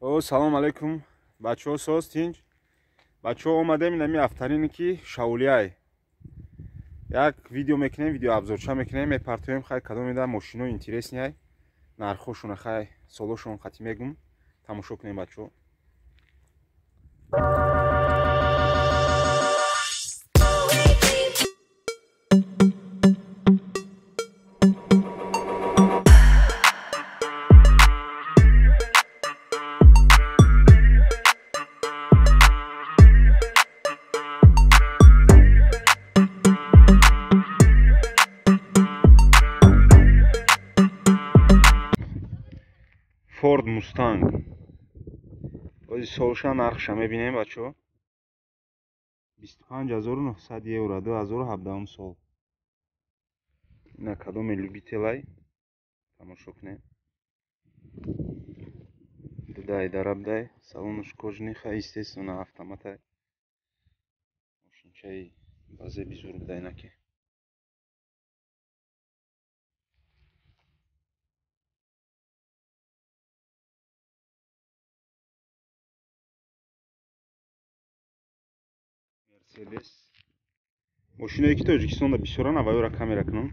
Салом алейкум, бачаҳо, соз тинҷ. Бачаҳо, омадем инами афтарини ки Шаулияй. Як видео мекунем, видео обзорча мекунем, мепартоем. Хай, кадом ида мошино интересный ай, нархошона, хай, солошон хати мегум, тамошо кунем, бачаҳо. Ford Mustang. Ози солша, нархша мебинем, бачаҳо. 25 900 евро, 2017 сол. Ина кадоме любитель ай, тамошо кунем. Дудай дарабдай, салонаш кожаный, хай, естественно, автоматай. Мошинчаи базе бизур будай наки. Мерседес. Мошиное ки Тоҷикистонда бисёран, аввалёра камера кунам.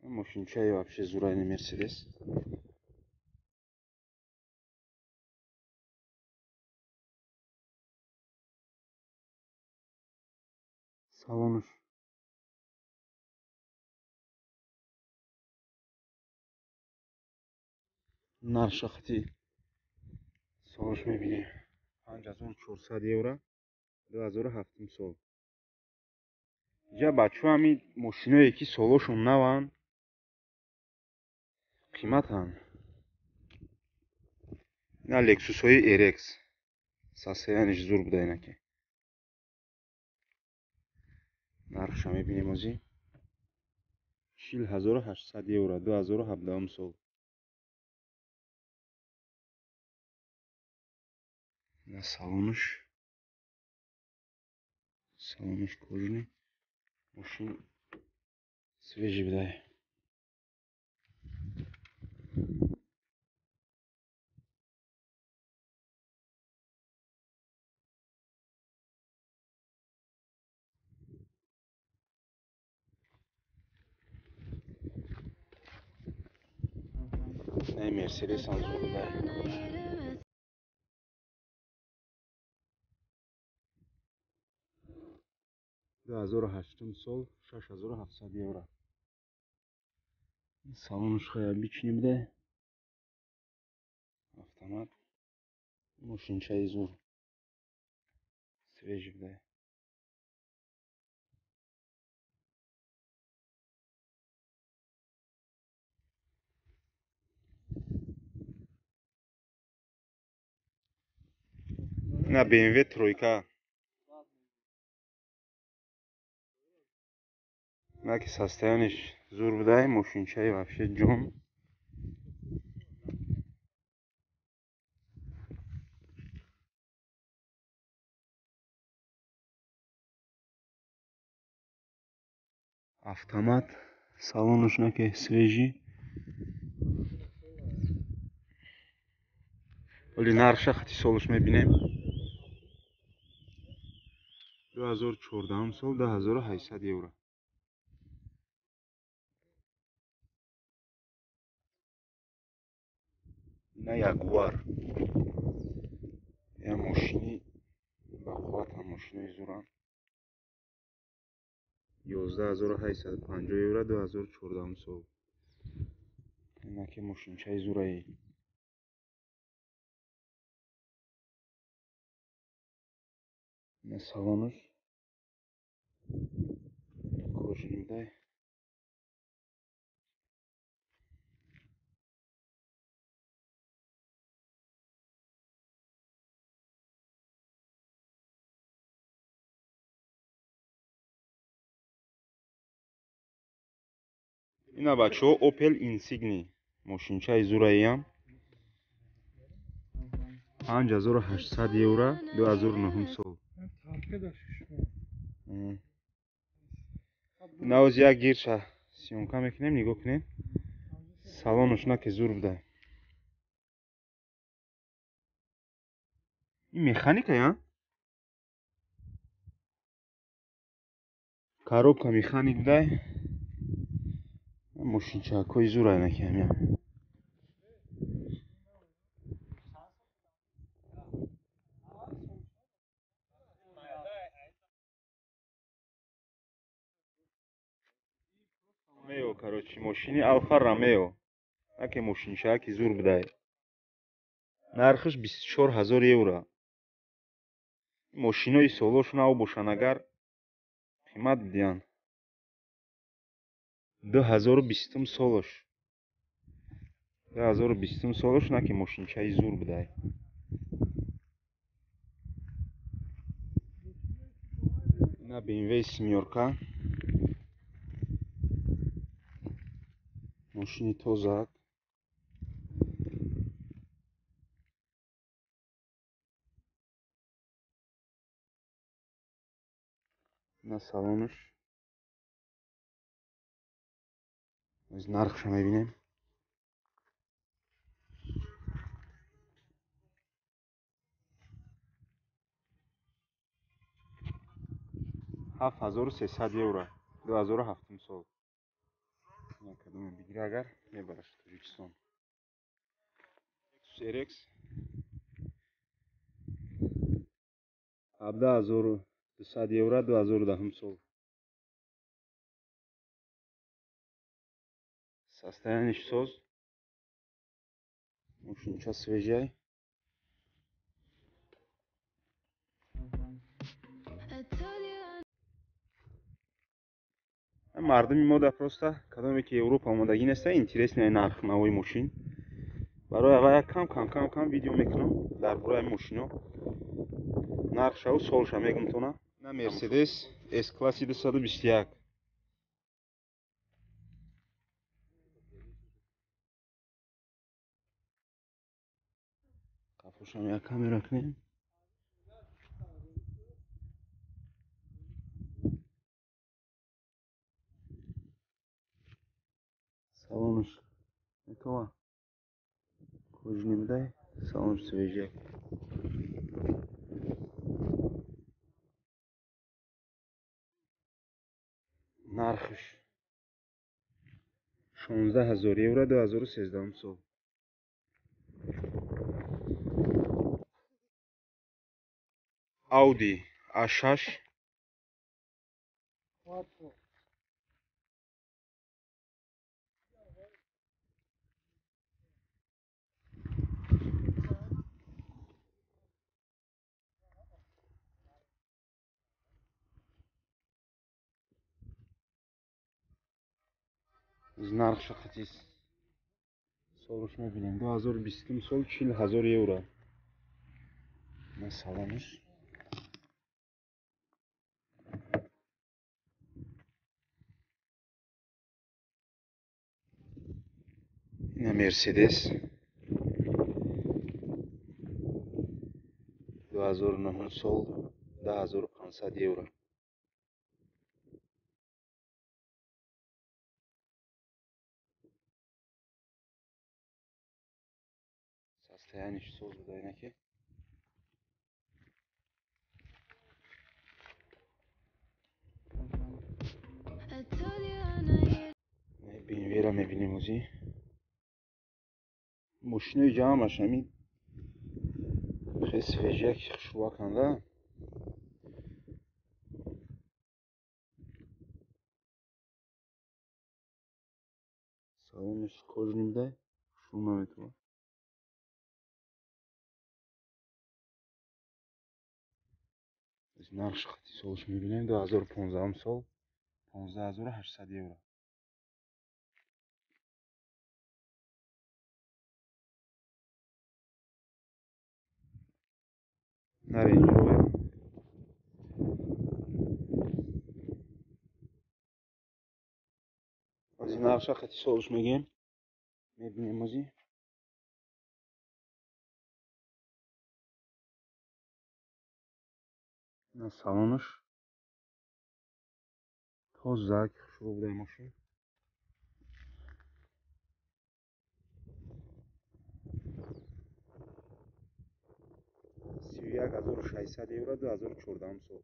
Мошинчаи вообще зурайни Мерседес. Салонаш нарша хати солаш мебинем. 5400 евро, 2007 сол. Иҷа, бачаҳо, ҳами мошиное ки солошон наванд, қиматанд. Ина Лексусҳои RX. Состояние ш зур буда инаки. Нархша мебинем озӣ. 40 800 евро, 2017 сол. На салонаш. Салонаш кожаный. Мошин свежий будай. Не, Мерседес ам зур будай. 2008 сол, 6700 евро. Салонаш хеле обычный будай. Автомат. Мошинчаи зур. Свежий будай. На BMW тройка. Наки состояние ш зур будай, мошинчаи вообще ҷон. Автомат, салонаш наки свежий. Оли нархша хати солаш мебинем. 2014 сол, 10800 евро. На Ягуар. Я мошини бақувватам, мошинои зурам. 11 850 евро, 2014 сол. Инаки мошинчаи зураи. Ина салонаш кожаный будай. Ина, бачаҳо, Opel Insignia, мошинчаи зураиам. 5800 евро, 2009 сол. Навоз як гирша съёмка мекунем, нигоҳ кунем. Салонаш на ки зур буда. Ин механика я? Коробка механик будай. Мошинчакҳои зур айнаки ҳамя. Ромео, короче, мошини Алфа Ромео. Аке мошинчаки зур будай. Нархаш 24 000 евро. Мошинои солош нав бошанд агар қимат бидиҳанд. 2020 солош. 2020 солош наки мошинчаи зур будай. Ина BMW семёрка. Мошини тозак. На салонаш. Аз нархша мебинем. 7300 евро. 2007 сол. Кадоме бигира агар мебараш Тоҷикистон. Lexus RX 17 200 евро, 2010 сол. Состояние ш соз. Мошинча свежий. Мардуми мо да просто кадоме ки Европа омадагӣ неста, интересный нархнавои мошин. Барои ава як кам кам кам кам видео мекунам дар бораи мошино. Нархшаву солша мегум тона. На Мерседес С класси 221. Қафошам як камера кунем. Салонаш метова. Кожаный будай, салонаш свежий. Нархаш 16 000 евро, 2013 сол. Audi A6. Нархша қатис солаш мебинем. 2020 сол, 40 000 евро. На салонаш. Ина Мерседес 2009 сол, 10 500 евро. Состояние ш соз буда инаки. BMW-ра мебинем озӣ. Мошинои ҷамъаш ҳамин хеле свежий ак хушрӯаканда. Салонаш кожаный буда, хушрӯ наметавад. Нархш хати солаш мебинем, 2015 сол, 15 800 евро. На Range Rover. Ози нархша хати солаш мегем. Мебинем ози. На салонаш. Тоза хушрӯ будай мошин. 1600 евро, 2014 сол.